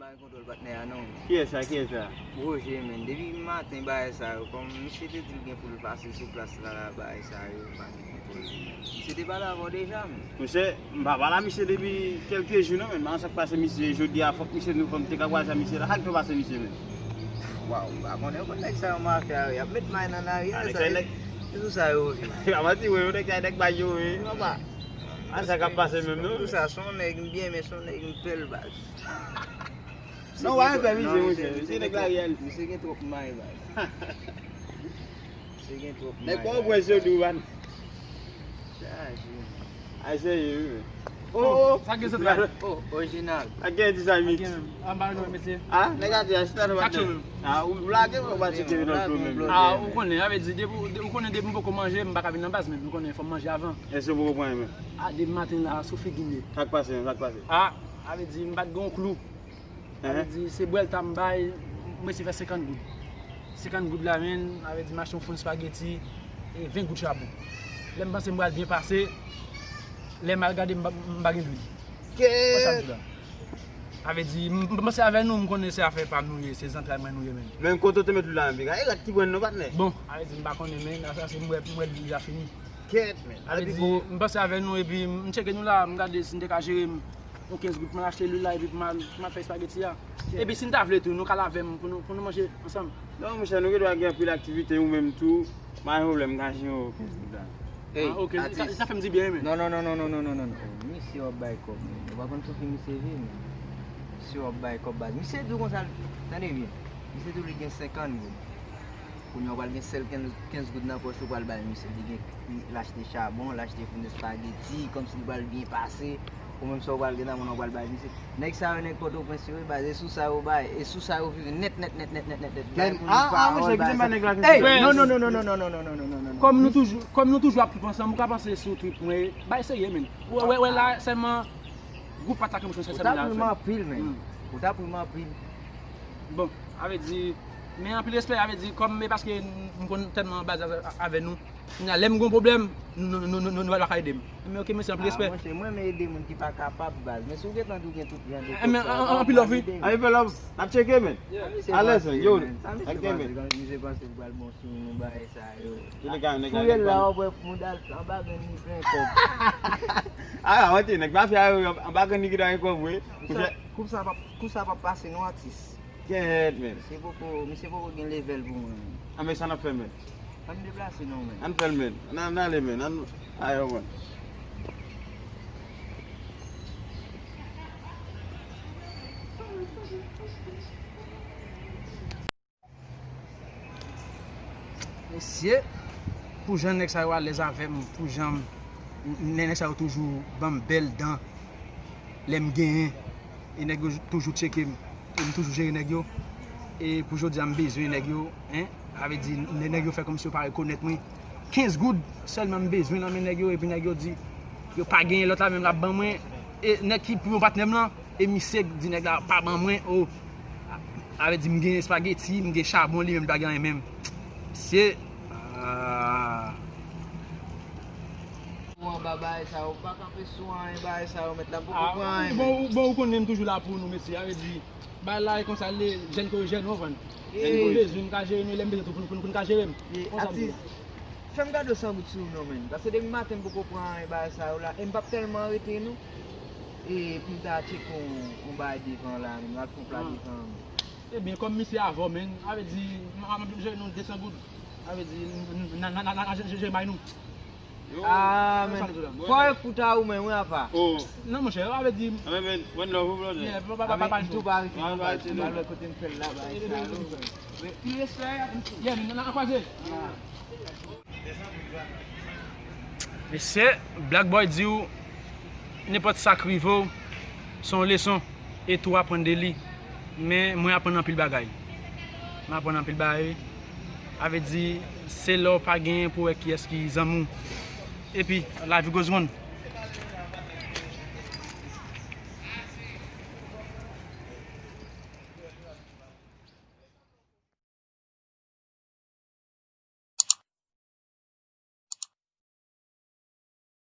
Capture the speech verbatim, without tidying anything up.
Bay kontwòl patnè a non. Kiyès sa? Kiyès sa? Roger, men. Depi maten bagay sa yo, kòm misye te di l gen pou l pase sou plas la, la, bagay sa yo, pa gen kontwòl li, men. Misye te pale avè w deja, men. Monchè, m pa pale a misye depi kèlke jou non, men. An sa k pase misye jodi a, fòk misye nou fè m te ka kwaze a misye la. Sa k tou pase misye, men? Waw, m pa konnen, ou konn nèg sa yo mafya yo, y ap met may nan lari a, sa, se sou sa yo viv. A manti, wi, ou nèg sa, nèg bay yo, wi, papa. An sa k ap pase menm, non? Pou sa, se yon nèg m byen, men se yon nèg m pè l, baz. Non, w a enpè misye, monchè. Misye nèg la reyèl. Misye gen twòp may, baz. Misye gen twòp may. Nèg pa w pran sou dou, man. Chaje. A, serye, wi, men. Oh, oh. Sa gen santral. Oh, orijinal. A gen di sa, mi. An ba non, mesye. Ah, nèg a di a, chita nan patnè. Ah, ou lage, ou pa tcheke nan tou menm. Ah, ou konnen, sa vle di, depi ou, ou konnen depi m poko manje, m pa ka vin nan baz, men ou konnen, fò m manje avan. Èske ou poko pran, men? Ah, depi maten la, sou figi m ye. Sa k pase, sa k pase? Ah, sa vle di, m pa t gen yon klou. Sa vle di, se bwèlta m bay, m resi fè senkant goud. Senkant goud la, men, sa vle di, m achte yon fon espageti e ven goud chabon. Lè m panse m pral byen pase, lè m al gade, m pa, m pa gen lwil. Wè sa m di la? Sa vle di, m, m panse avè nou, m konnen se afè pa m nou ye, se zantray mwen nou ye, men. Men kote w te met lwil la, menm, piga? E rat ki pran nou, patnè. Bon, sa vle di, m pa konnen, men, sa, se m wè, m wè lwil la fini. Kèt, men. Sa vle di, m panse avè nou, epi m tcheke nou la, m gade si n te ka jere m. Yon kenz goud pou m al achte lwil la epi pou m al, pou m al fè espageti a. Epi si n ta vle tou, nou ka al avè m pou nou, pou nou manje ansanm. Non, monchè, nou gen dwa gen anpil aktivite, ou menm tou. M pa gen pwoblèm, m ka jere w kenz goud la. Ey, ah, ok, sa, atis, sa fè m di byen, men. Non, non, non. Misye w ap bay kòb, men. Ou pa konn sou ki misye viv, men. Misye w ap bay kòb, baz. Misye di w konsa, tande byen. Misye di w li gen senkant goud. Kounye a w pral gen sèl kenz, kenz goud nan pòch ou pral bay misye. Li gen, li, l achte chabon, l achte fon espageti, kòmsi li pral byen pase. Ou menm sa w pral gen nan men w pral bay misye. Nèg sa yo nèg Pòtoprens yo wi, baz, e sou sa yo bay, e sou sa yo viv nèt, nèt, nèt. Gade pou li, ah, ah, monchè, kite m ba nèg la. Ey, non, non, non. Kòm nou toujou, kòm nou toujou ap trip ansanm, ou ka panse sou trip mwen, bay serye, men. Wè, wè, wè la, sèlman, gwoup pa ta ke mwen fè sèlman la. Ou ta ap ri m anpil, men. Ou ta ap ri m anpil. Bon, sa vle di, men anpil respè, sa vle di, kòm, men paske m konn tèlman baz avè nou, kounye a, lè m gen yon pwoblèm, nou, nou, nou, nou, nou, nou pa ka ede m. Men ok, mèsi, anpil respè. Ah, monchè, mwen, m ede moun ki pa kapab, baz. Men si w gentan di w gen tout jan de kòb sa, anpil love, wi. Anpil love. N ap tcheke, men. Alèz, men, yo. Misye panse, misye panse l pral bon sou nou, bagay sa yo. Sou rèl la, w ap wè mouda l anba grenn li plen kòb. Ah, wè, nèg mafya yo, anba grenn li gentan gen kòb, wi. Kou sa, kou sa p ap, kou sa p ap pase non, atis. Kèt, men. Misye poko, misye poko gen level pou mwen. Ah, men sa n ap fè, men. Ann deplase non, men. Ann fè l, men. Ann, ann ale, men. Ann, ayo, men. Mesye, pou jan nèg sa yo alèz avè m, pou jan m, nèg sa yo toujou ban m bèl dan lè m genyen, e nèg yo toujou tcheke m, e m toujou jere nèg yo, e pou jodi a m bezwen nèg yo, en, sa vle di, nè-, nèg yo fè kòmsi yo pa rekonèt mwen. Kenz goud sèlman m bezwen nan men nèg yo, epi nèg yo di, yo pa genyen, lòt la menm l ap ban mwen, e nèg ki pou yon patnè m lan, e misye di nèg la pa ban mwen, o. Sa vle di m gen espageti, m gen chabon, li menm li pa gen anyen menm. Misye, ah. Ou anba bagay sa yo, pa kanpe sou anyen, bagay sa yo, mèt la poko pran anyen. Bon, bon, ou konnen m toujou la pou nou, mesye, sa vle di, bagay la e konsa l ye, jèn ke jèn, ou konprann. Lè m bezwen m ka jere nou, lè m bezwen tou pou nou, pou nou ka jere m. Konsa m di la. Fè m gade w san bout sou nou, menn. Paske depi maten m poko pran anyen bagay sa yo la. E m p ap tèlman rete non. E pou m ta tcheke yon, yon bagay devan la, menn. Al fè yon pla devan, menn. Ebyen, kòm misye avè w, menn, sa vle di, m, m, m ap jere nou de san goud. Sa vle di, n, n, n, n, n, n, jere may nou. Ah, menn. Fò yo koute a ou menm, wi, apa. Non, monchè, sa vle di. Menn, one love, brother. Yeah, pa, pa, pa, pa, pa, tou pa rete, pa, pa, pa, kote m fè l la, bagay sa yo. Pi respè. Yeah, menn, n a kwaze. Mesye, Black Boy di w, nenpòt sa k rive w, se yon leson, e tou aprann de li. Men mwen aprann anpil bagay. Mwen aprann anpil bagay. Sa vle di, se lè w pa genyen pou w wè kiyès ki zanmi w. Epi, la vie goes on.